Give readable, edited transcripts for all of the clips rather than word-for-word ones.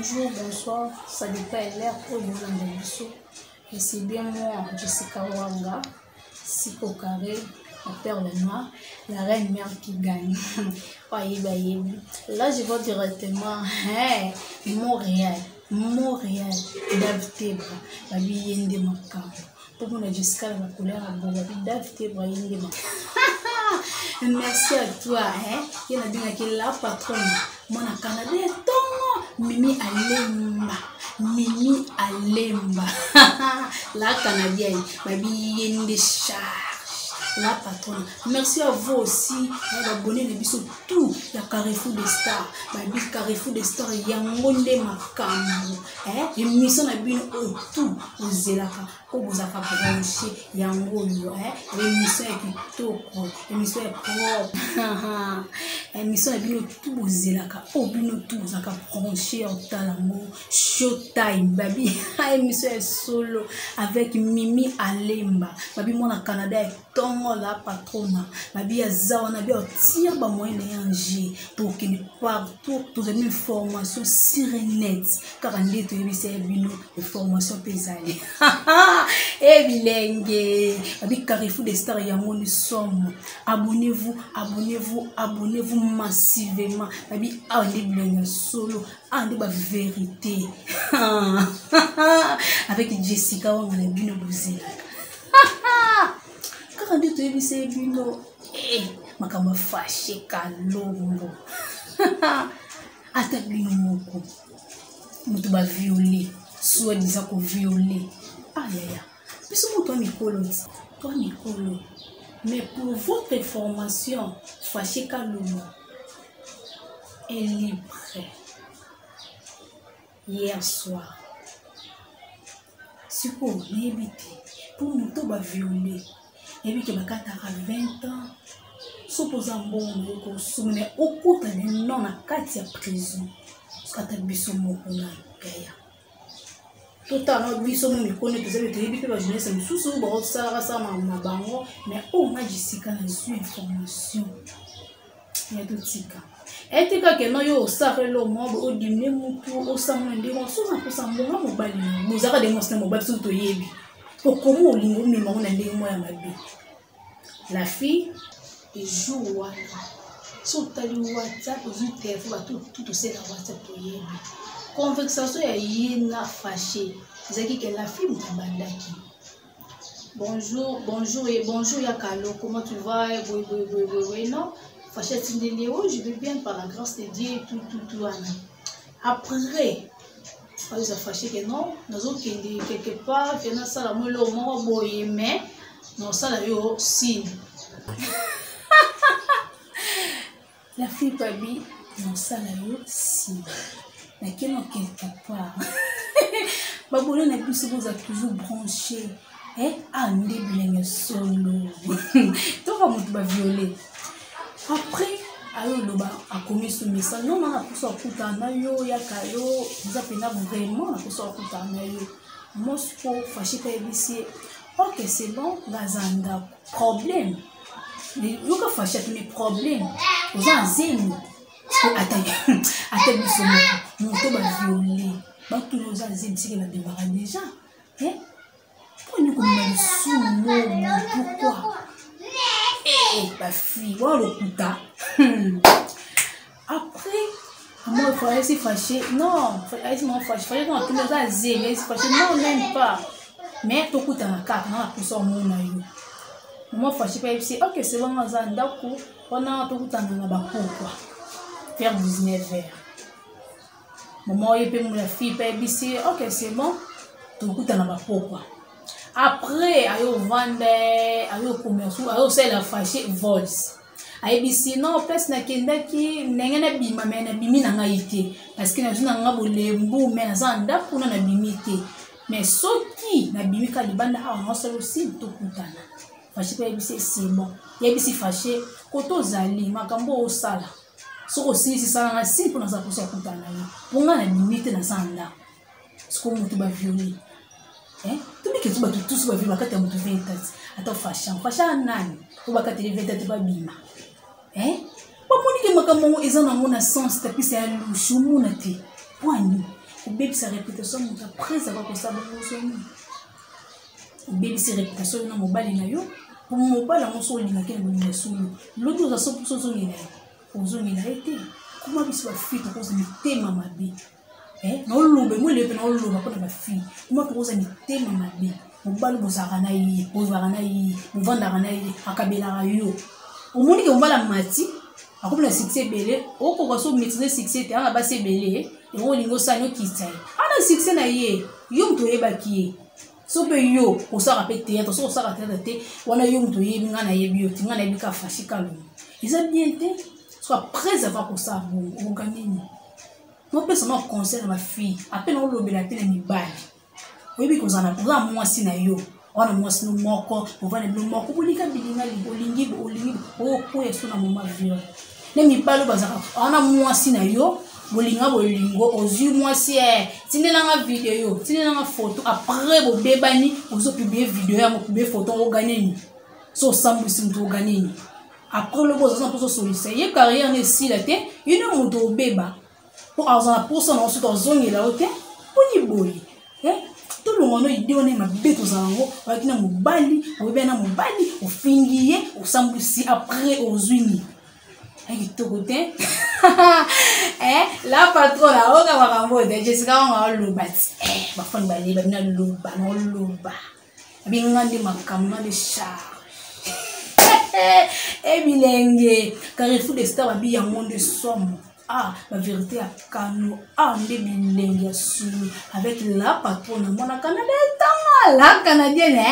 Bonjour, bonsoir, ça dépend de l'heure oyo bolanda biso. Et c'est bien moi, Jessica Wanga, Siko Carré, la perle noire, la reine mère qui gagne. Bayebi, Là, je vois directement, hey, Montréal, Montréal, Dave Tebra, babi yende makambo. Pour mon Jessica, la couleur à beau, babi Dave Tebra yende makambo. Merci à toi, hein. Il a bien la patronne. Mwana Canada ntongo Mimi Alemba. Mimi Alemba. La canadienne, babi yende charge. La patronne. Merci à vous aussi, abonnés na biso tout ya Carrefour des Stars. Babi Carrefour des Stars yango nde makambo. Eh, émission na bino oyo tout ozelaka oyo bozalaka branche yango oyo eh, émission ya kitoko, émission ya propre. Émission na bino tout bozelaka oyo bino tout bozalaka branche ya otala yango showtime babi émission ya solo avec Mimi Alemba babi mwana Canada ya ntongo la patrona babi aza wana bi otia ba moyen na ye en jeu tokende partout tozali information sur net kaka nde toyebisa ya bino information mpe ezali e bilenge babi Carrefour des Stars yango ni somme. Abonnez-vous, abonnez-vous, abonnez-vous massivement. Babi awa nde bilenge ya solo, awa nde ba vérité avec Jessica Wanga na bino bozelaka kaka nde toyebisa ye bino eh, makambo ya Fashe Kalombo. Ata bino moko moto baviole, soi-disant koviole, ayaya biso moto ya mikolo ti to mikolo. Mais pour votre information, Fashe Kalombo est libre hier soir. Sikoyo nayebi te mpo moto baviole, nayebi ke bakataka 20 ans. Soki oza mbongo na yo kosuma, me okota lino na kati ya prison. Soki ata biso moko na yaya totala na biso mo mikolo tozali, toyebi mpe bajeunesse mosusu bakosalaka sala makambo na bango. Mais oyo nga Jessica nazwi information ya totika etika keno yo osala elo moko odimine mutu osala ndenge mosusu na posa mbongo mobali bozalaka ndenge mwasi na mobali. Soki toyebi okoma olingo omemango na ndenge moko ya mabe. La fille ejour wana, so otali WhatsApp, ozwi telefone, bato tu tosala WhatsApp, toyebi conversation ya ye na Fashe ezalaki ke la fille moto abandaki: "Bonjour, bonjour et bonjour ya Kalo, comment tu vas?" Boye boye boye boye boye. Non, Fashe atindeli: "Oh, je vais bien par la grâce de Dieu", tout tout tout wana. Après ayoza Fashe ke non, nazokende quelque part ke nasala mo eloko moko boye, mais nasala yo signe. La fille pabi nasala yo signe, nakeno quelque part. Babone na biso boza toujours branché, eh? Ah, nde bilenge solo toka moto baviole. Après ayo oloba akomi so message: "Non, na naposo akutana na yo, yaka yo oza mpena vraiment naposo akutana na yo mosiko." Fashe mpe ayebisi ye: "Ok, c'est bon, nga aza ndako." Problème, yoka Fashe atuni: "Problème, oza na zemi?" Ata ata biso moko moto baviole, batuna oza zemi, sike babimaka déjà. Mponi komema lisumu momo? Pourquoi bafille wana lokuta? Après moi ayesi Fashe: "Non." Ayesi mama Fashe: "Fashe kona tuni oza zemi?" Ayesi Fashe: "Non, même pas, mais tokutana kaka na naposa omona yo." Mama Fashe mpe ayebisi: "Ok, c'est bon, aza ndako wana, tokutana na bapokwa vers 19 heures." Mama oye mpe la fille mpe ayebisi: "Ok, c'est bon, tokutana bapokwa." Après ayo ovanda, ayo commerce, ayo osalela Fashe voice, ayebisi: "Non, place nakendaki ndenge nabima, me nabimi na ngai te parce que nazwi na nga bolembu, me naza na ndako kuna, nabimi te. Mais soki nabimi ka libanda awa, naosala osi tokutana." Fashe mpe ayebisi: "C'est bon." Yebisi Fashe koto ozali makambo osala, soki osilisi salanga si mpo naza mposa okutana na yo, mpo ngai nabimi te, naza na ndako. Sikoyo moto baviole, tobike so bato tusu baviole, bakati ya moto 20 ata Fashe, Fashe nani po bakateli 20 te babima? Bamonike makambo yango eza nango na sens tapisa ya lushu omona te pwani. Obebisa réputation moto après avoir kosala bongo, ozwa nini? Obebisi réputation yo na mobali na yo, po mobali yango so olingaki na bolingo ya solo, lobi oza so mposo ozongela ye, ozongela ye te. Koma biso bafille tokoza mitema mabe. Eh, naoloba yango elebe, naoloba mpona bafille. Koma tokoza mitema mabe. Mobali bozalaka na ye, bozalaka na ye, bovandaka na ye, akabelaka yo, omoni ke mobali amati, akomi na succès ebele, okoka so maîtrise succès te. Ana basi ebele, yango olingi osala okitisa ye. Ana succès na ye, yo moto oyebaki ye. So mpe yo osalaka mpe théâtre, soki osalaka théâtre te, wana yo moto oyebi. Ngai nayebi yo te, ngai nayebi kaka Fashi Kalongo. Eza bien te. So après avoir kosala bongo, okoka nini? Nopesa mwa conseil na bafille, ape naolobela mpe na mibali. Oyebi kozala oza mwasi na yo wana, mwasi no moko, ovanda bino moko, bolinga bilinga, olingi olingi, okoya so na moma viol na mibali oyo bazalaka wana. Mwasi na yo, bolinga bolingo, ozwi mwasi, e tindelanga video, tindelanga photo. Après bobebani, ozopublier video yango, publier photo, oganeni. So osambwisi moto, oganeni. Après lobo ozaza mposo osolisa ye, carrière na esila te, yo nde moto obeba, mpo aza na mposa na soki azongela yo te. Mponi boye tolonga no ide wana mabe tozala yango. Oyaki na mobali, oyebi na mobali, ofingi ye, osambwisi, après ozwi nini? Kitoko te. La patronne aoka makambo te. Jessica wanga oloba ti bafani baleba bino, aloba na oloba binga nde makambo nga nde charge ebilenge Carrefour de Star. Babi yango nde somo. Ah, bavérité ya kano. Ah, nde bilenge ya solo avec la patronne, mwana Canada, etanga la Canadienne.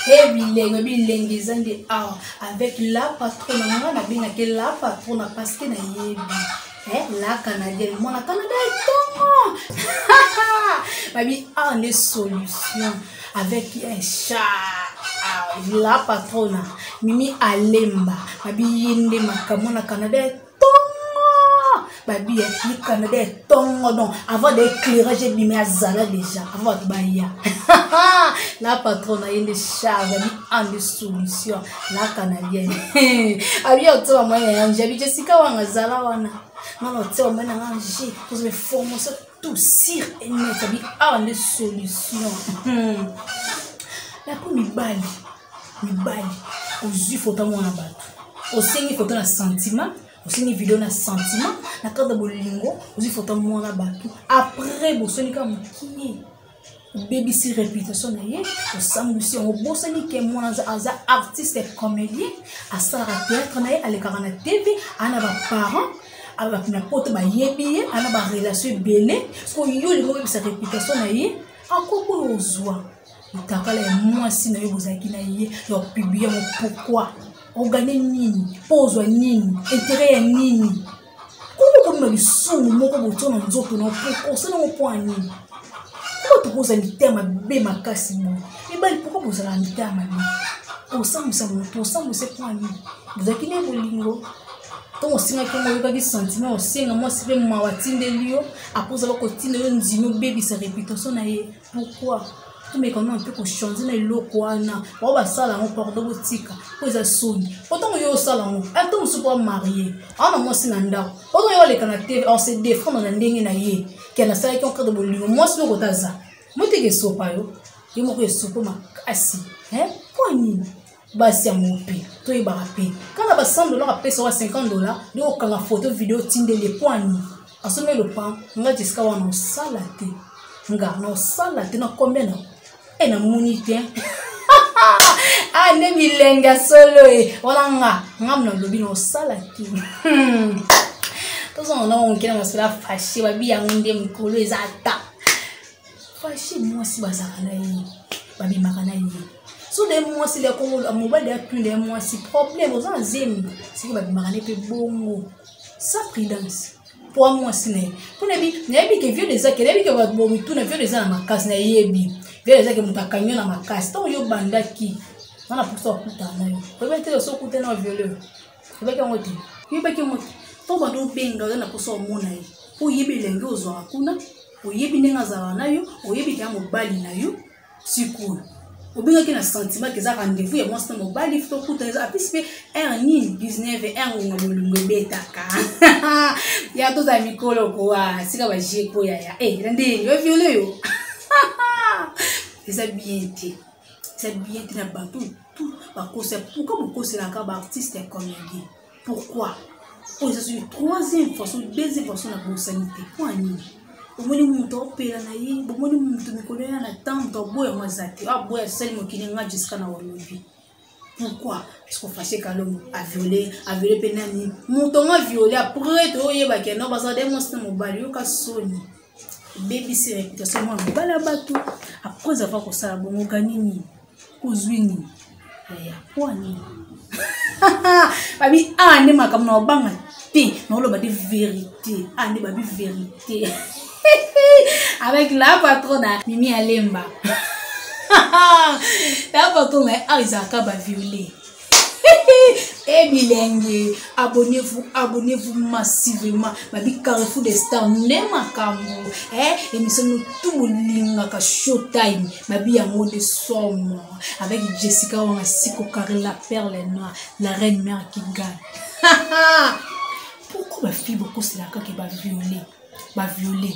E bilenge, bilenge eza nde awa avec la patronne. Nga nabengaki la patronne parce que nayebi la Canadienne, mwana Canada, etongo. Babi awa nde solution avec un chat, la patronne Mimi Alemba. Babi ye nde makambo na Canada, etongo. Babi ye Canada, etongo. Donc avant d'éclairage ebimi, azala déjà avant bato baya. La patronne aye nde charge. Abi ande solution, la Canadienne. Abi otia bamwene na yange. Abi Jessica wanga azala wana, ngana otia bamwene na yange, tozwa formation tout sûr et net. Abi awa nde solution. Napo mibali, mibali ozwi foto mwana bato, osengi foto na sentiment, osengi video na sentiment, na cadre bolingo, ozwi foto mwana bato, après bosoni kaka mokie, obebisi réputation na ye, osambwisi yango. Obosani ke mwana aza artiste comédien, asalaka théâtre na ye, alekaka na TV, ana baparent na poto bayebi ye, ana barelation ebele. Soki yo olingi obebisa réputation na ye, akoki oyo ozwa motakala ya mwasi na yo bozalaki na ye ya opublier yango, pourquoi? Ogane nini? Mpo ozwa nini? Intérêt ya nini? Komo komi na lisumu moko botia na nzoto na pourquoi osala yango? Mpo ya nini? Mpo tokozala mitema mabe makasi boye? Mibali, pourquoi bozalaka mitema mabe? Osambwisa moto, osambwisa mpo ya nini? Bozalaki nde bolingo, ntongo osengaki yango, oyokaki sentiment, osenga mwasi mpe mawa, atindeli yo. Akozala kotinda yo, ndimi obebisa réputation na ye, pourquoi? Tomeka nano mpe kochanger na eloko wana. Bao basala yango, pardon, botika, mpo eza soni. Po ntango yo osala yango, ata mosusu po amarie, awa na mwasi na ndako, po ntango yo aleka na TV, ase défendre na ndenge na ye ke nasalaki en cadre bolingo, mwasi noko taza moteke, esopa yo, yo moko esopo makasi. Mpo nini basi yango mpe toyebaka mpe kaka ba 100 dollar, apesa wa 50 dollar nde okanga photo, video, otindeli? Mpo ani asombi lopango? Nga Jessica wana osala te, nga na osala te na combien na e namoni te. Ah, nde bilenge ya solo e wana. Nga ngamu nalobi na osala te. Tozonga na moke na masolo ya Fashe. Babi yango nde mikolo eza ata Fashe, mwasi bazalaka na ye, babimaka na ye. So de mwasi de kongo, mobali de atunda ye mwasi, problème, oza na zemi. Soki babimaka ne mpe bongo sans prudence, po mwasi na ye, mpo nayebi ke viol eza ke, nayebi ke bomituna viol eza na makasi. Nayebi viol eza ke moto akangi yo na makasi. Ntango yo bandaki wana, mposa okutana na yo, oyebaki te so okutani na violeur? Oyebaki yango te, oyebaki yango te. Ntango bando obenga, oza na mposa omona ye, mpo oyebi elenge ozwaka kuna, oyebi ndenge azalaka na yo, oyebi ke ya mobali na yo. Sikoyo Obengaki na sentiment ke eza rendez-vous ya mwasi na mobali, fo tokutana eza apesi mpe heure nini, 19 heure ngonga bolingo ebetaka. Ya tozala mikolo kowa sika baje ko yaya e na ndenge baviole yo eza bien te, eza bien te na bato tout bakosa. Pourquoi bokoselaka baartiste ya comédie? Pourquoi? Oyo eza soki troisième fois, soki deuxième fois, so nabosani te. Mpo ya nini? Omoni moto aopela na ye, bomoni moto mikolo ya na temps, moto aboya yango aza te, aboya asali mokili nga Jiska na olobi. Pourquoi? Parce que Fache Kalombo a violé, a violé mpe nani, moto yango a violé. Après toyeba ke no bazala de mwasi na mobali. Yoka soni, ebebisi réputation mwana mobali ya bato. Après avoir kosala bongo, gani nini, ozwi nini yaya? Mpo nini babi a nde makambo na obanga te, naoloba de vérité a nde babi vérité avec la patronne Mimi Alemba. La patronne a ezalaka baviole e bilenge. Abonnez-vous, abonnez-vous massivement. Babi Carrefour des Stars nde makambo eh, émission no tout bolingaka, Showtime babi yango nde somo avec Jessica Wanga Siko Carré, la perle noire, la reine mère qui gagne. Pourquoi bafille bokoselaka kaka baviole, baviole?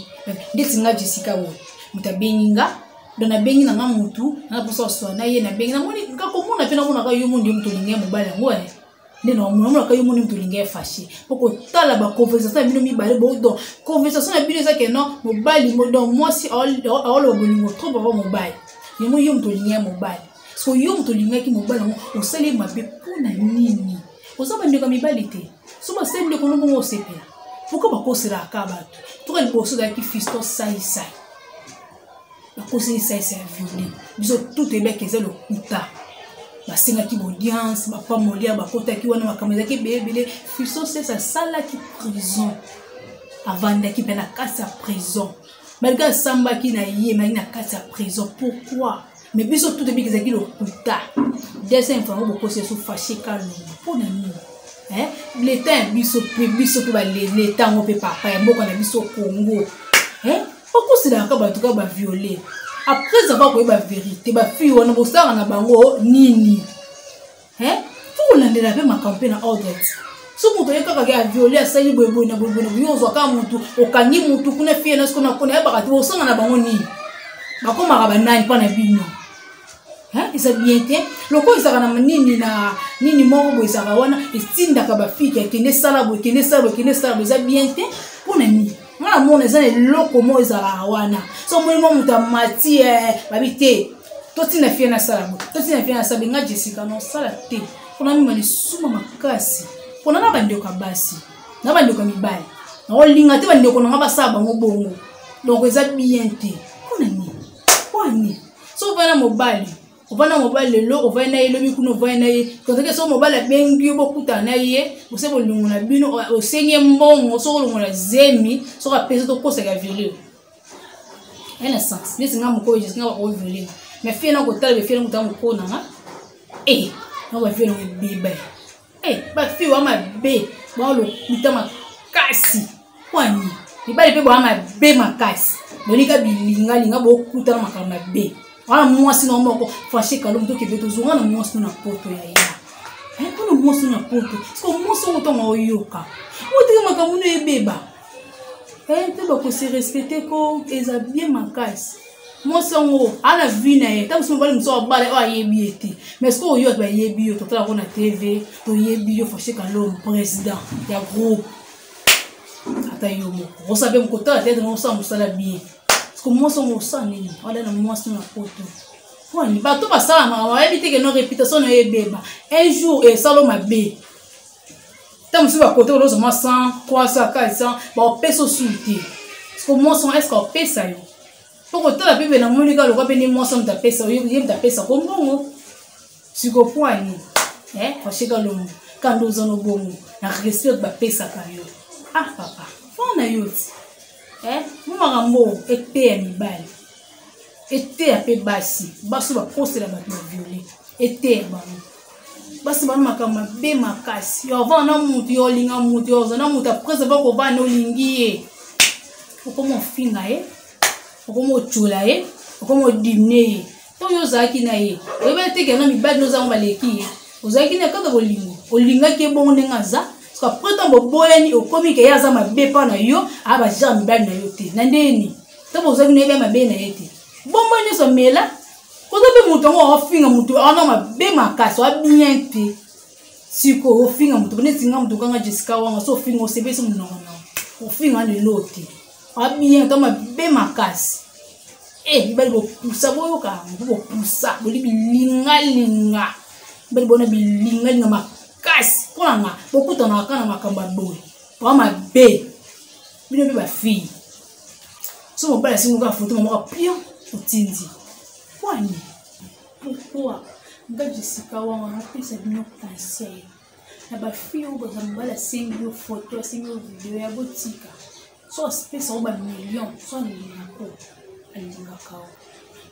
Ndeti nga Jessica oyo, moto abengi nga, donc nabengi na nga motu na mposa koswa na ye, nabengi, namoni kakomona mpe namonaka yo mondi yo moto olingi ya mobali yango e nde namonaka yo moni moto olingi ya Fashe. Mpo kotala baconversation na bino mibale, donc conversation na bino eza ke non, mobali, donc mwasi aoloba bolingo trop papa mobali yango, yo moto olingi ya mobali. Siko yo moto olingaki mobali yango, osali ye mabe mpo na nini? Oza bandeko ya mibali te? So basali ndeko no bongo, osepela? Pourquoi bakoselaka bato? Toka liboso ezalaki Fiston Saisai, bakoseli Saisai ya viole. Biso tout toyebaki eza lokuta. Basengaki baaudience, bapamolia bakotaki wana, makambo ezalaki ebele ebele. Fiston Saisai asalaki prison, avandaki mpe na kati ya prison, malgré asambaki na ye mai na kati ya prison. Pourquoi? Mais biso tout toyebiki ezalaki lokuta. Deuxième fois yango bokosi eso Fashe Kalongo mpo na nini? Leta ya biso mpe, biso mpe baleta yango mpe papa ya mboka na biso Congo, bakoselaka bato kaka baviole. Après avoir koyeba vérité, bafille wana bosalaka na bango nini? Fo kolandela mpe makambo mpe na ordre. So moto oye kaka ke aviole, asali boyeboye na boyeboye na boye, ozwa kaka motu, okangi motu kuna, fille na siko na yebaka te bosanga na bango nini, bakomaka banani mpo na bino? Eza bien te. Lokola ezalaka na nini na nini moko boye ezalaka wana, etindaka bafike akende sala boye, kende sala boye, kende sala boye. Eza bien te. Mpo na nini? Nga na mona eza na eloko moko ezalaka wana. So omoni mwa moto amati, babi te, totina fie nasala boye, totina fie nasala boye. Nga Jessica na osala te mpona mima lisuma makasi mpona na bandeko ya basi na bandeko ya mibali, nakolinga te bandeko na nga basala bango bongo. Donc eza bien te. Mpona nini? Mpo nini? So ovanda mobali, ovanda mobali lelo, ovandi na ye lobi kuna, ovandi na ye kozaki. So mobali abengi yo, bokutana na ye, bose bolingo na bino, osengi ye mbongo, soki olongola zemi, soki apesi, tokosaka viole yo ye na sens neti nga mokolo Jesi nga bakoviole nga, mais fie na kotala befie na kotala mokolo na nga e na bafie nango ebeba e bafie wa mabe, baolokuta makasi kwani mibali mpe baa mabe makasi, bolinga bilingalinga, bokutana makambo mabe wana. Mwasi na moko Fashe Kalombo, tokende tozonga na mwasi no na poto ya ya mpona mwasi no na poto. Siko mwasi yango ntango oyoka otiki makambo no ebeba mpe bakose respecte ko eza bien makasi. Mwasi yango ana vie na ye, ntango mosusu mobali mosusu abala oyo ayebi ye te, mais sikoyo oyo bayebi yo, totala ko na TV, toyebi yo Fashe Kalombo, président ya groupe. Ata yo moko osala mpe kotala te, osala mosala bien. Parce que mwasi yango osala nini wala na mwasi na poto pwani? Bato basalamaka bayebi te ke no réputation na yo ebeba un jour, esalo mabe. Ntango mosusu bakote olozwa mwa 100, 300, 400, baopesa osusu te. Parce que mwasi yango, est ce que opesa yo mpo kotala mpe namoni kaka lokwa mpe nde mwasi moto apesa ye, moto apesa ko mbongo siko pwani? Fashe Kalombo, kanda oza no bongo na respect bapesaka yo. Ah papa, mpo na yo ti mo makambo eteya mibali, eteya mpe basi, basi bakosela bato baviole, eteya bango. Basi bana makambo mabe makasi. Yo ovanda na mutu, yo olinga mutu, yo oza na mutu, après avoir kovanda olingi ye, okoma ofinga ye, okoma otyola ye, okoma odimne ye. Ntango yo ozalaki na ye, oyebaki te kena mibali nozango baleki ye. Ozalaki na kaka bolingo, olingaki ye bongo ndenge aza. Parce après ntango boboyani, okomi ke ye aza mabe mpa na yo, aya bajare mibali na yo te. Na ndenge nini? Ntango ozalaki na ye mabe na ye te. Bomba nyonso amela, koza mpe moto yango afinga moto wana mabe makasi, oa bien te. Sikoyo ofinga moto neti nga moto kanga Jessica wanga, so ofinga osepesi monoko na ofinga lelo te. Oa bien to mabe makasi. Eh, mibali bopusa, boyoka yango, bopusa, boli bilingalinga. Mibali bona bilingalinga makasi. Mpo na nga, bokutanaka kaka na makambo ya boye. Mpo mabe. Bino mpe bafille. So mobali asengi kaka foto moko pion otindi. Pwani? Pourquoi? Nga Jessica wanga napesa bino conseil. Na bafille oyo baza mobali asengi yo foto, asengi yo video ya botika. So apesa yo ba million, so alingako, alingaka yo.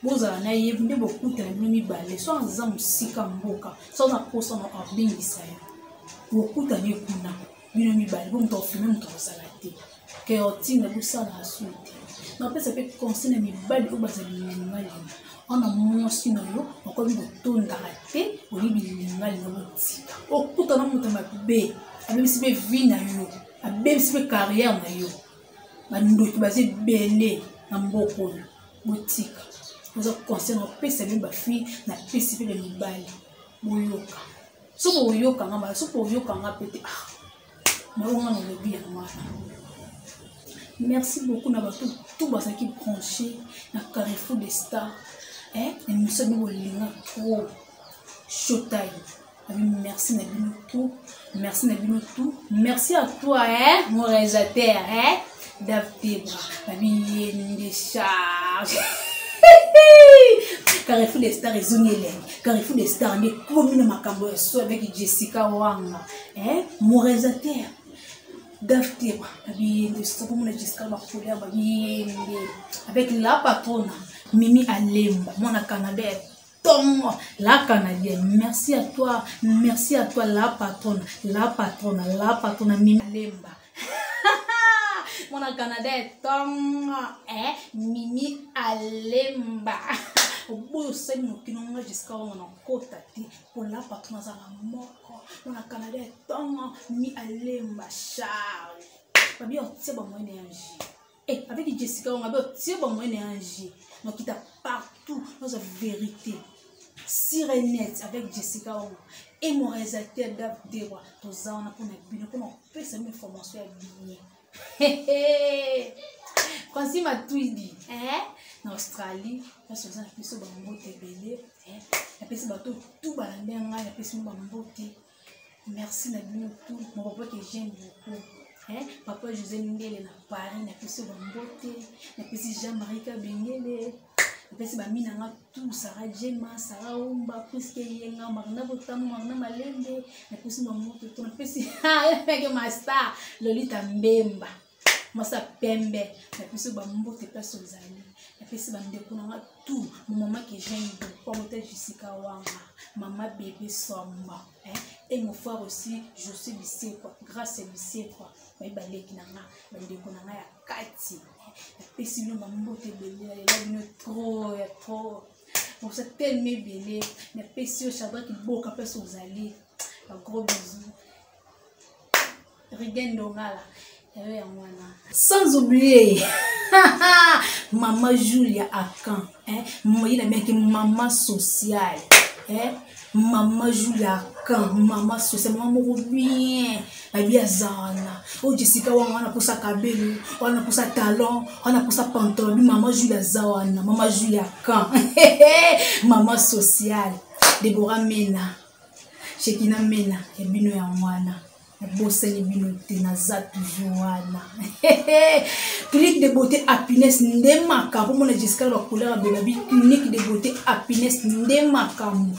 Bozala na ye nde bokutana bino mibale, so aza mosika mboka, so aza posa na abengisa yo. Bokutani ye kuna bino mibale, bo moto afilme moto akozala te. Ke otinda bosala asu te. Napesa mpe conseil na mibali oyo baza bilingalinga. Wana mwasi na yo okomi kotondaka te, oyebi bilingalinga botika. Okutana moto mabe, abebisi mpe vie na yo, abebisi mpe carrière na yo. Bandoki baza ebele na mboka oyo, botika. Oza conseil napesa bino bafille, napesi mpe bamibali, boyoka. Soki boyoka nga mbala, soki boyoka nga pe te, ah, nayo nga nalobi yango wana. Merci beaucoup na bato tout bazalaki branché na Carrefour des Stars. Eh, émission bino bolinga trop. Showtime. Merci na bino tout. Merci na bino tout. Merci à toi, hein, mon réalisateur, hein, Dav Tebra. Babi yende charge. Carrefour des Stars ezongi elengi. Carrefour des Stars nde komi na makambo ya so avec Jessica Wanga, hein, mon réalisateur. Dav Tebra, babi yende, soki mona Jessica ba couleur, babi yende. Avec la patronne Mimi Alemba, mwana Canada. Tongo, la Canadienne, merci à toi, merci à toi, la patronne, la patronne, la patronne, Mimi Alemba. Mwana Canada, tongo, eh, Mimi Alemba. Oboyo osali mokino nga jusqu'à wana na kota te, po la patronne azala moko. Mwana Canada, tongo, Mimi Alemba, Charles. Babi otie ba moyen ya J. Eh, avec Jessica on a otie ba moyen ya J. Donc kita partout, dans la vérité. Sirenette avec Jessica Wanga et mon réalisateur Dav Dewa, toza wana mpona bino mpona kopesa bino information ya bien. Francis Matuidi, eh? Na Australie, place oza na biso bambote ebele, eh? Napesi bato tout balandi ngai, napesi bino bambote. Merci na bino tout, mon papa que j'aime beaucoup. Hein? Papa José Ndele na Paris, napesi bambote, napesi Jean-Marie Kabengele, napesi bami na nga tout, Sarah Jema, Sarah Omba, Priske Yenga, Marina Botamu, Marina Malembe, napesi bambote tout, napesi ke ma star Lolita Mbemba, mwasa pembe, napesi bambote place ozali, napesi bandeko na nga tout, mon maman que j'aime beaucoup, abota Jessica Wanga, maman bébé Samba, hein? Et mon frère aussi, José Bisekwa, Grâce Bisekwa, bayi baleki na nga, bandeko na nga ya kati, napesi bino bambote ebele, nalela bino trop ya trop, bosa tellement ebele, napesi yo Shadrack Boka place ozali, ba gros bisous. Rigen Dongala, yayo yango wana. Sans oublier Maman Julia Akan, hein, ye na bengaki maman sociale, hein, Maman Julia Akan, maman sociale, maman moko bien, babi aza wana. Oyo Jessica wana wana posa kabelo, wana posa talon, wana posa pantalon, bi Maman Julia aza wana, Maman Julia Akan, maman sociale, Deborah Mena, Shekina Mena, ya bino yango wana. Nabosani bino te, naza toujours wana. Clinique de beauté Happiness nde makambo. Mona Jessica ba couleur ya bela bi clinique de beauté Happiness nde makambo.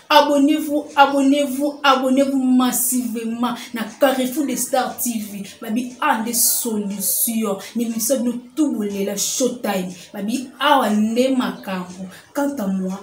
Abonnez-vous, abonnez-vous, abonnez-vous massivement na Carrefour de Star TV. Babi a nde solution. Ni miso bino tout bolela showtime. Babi awa nde makambo. Quant à moi,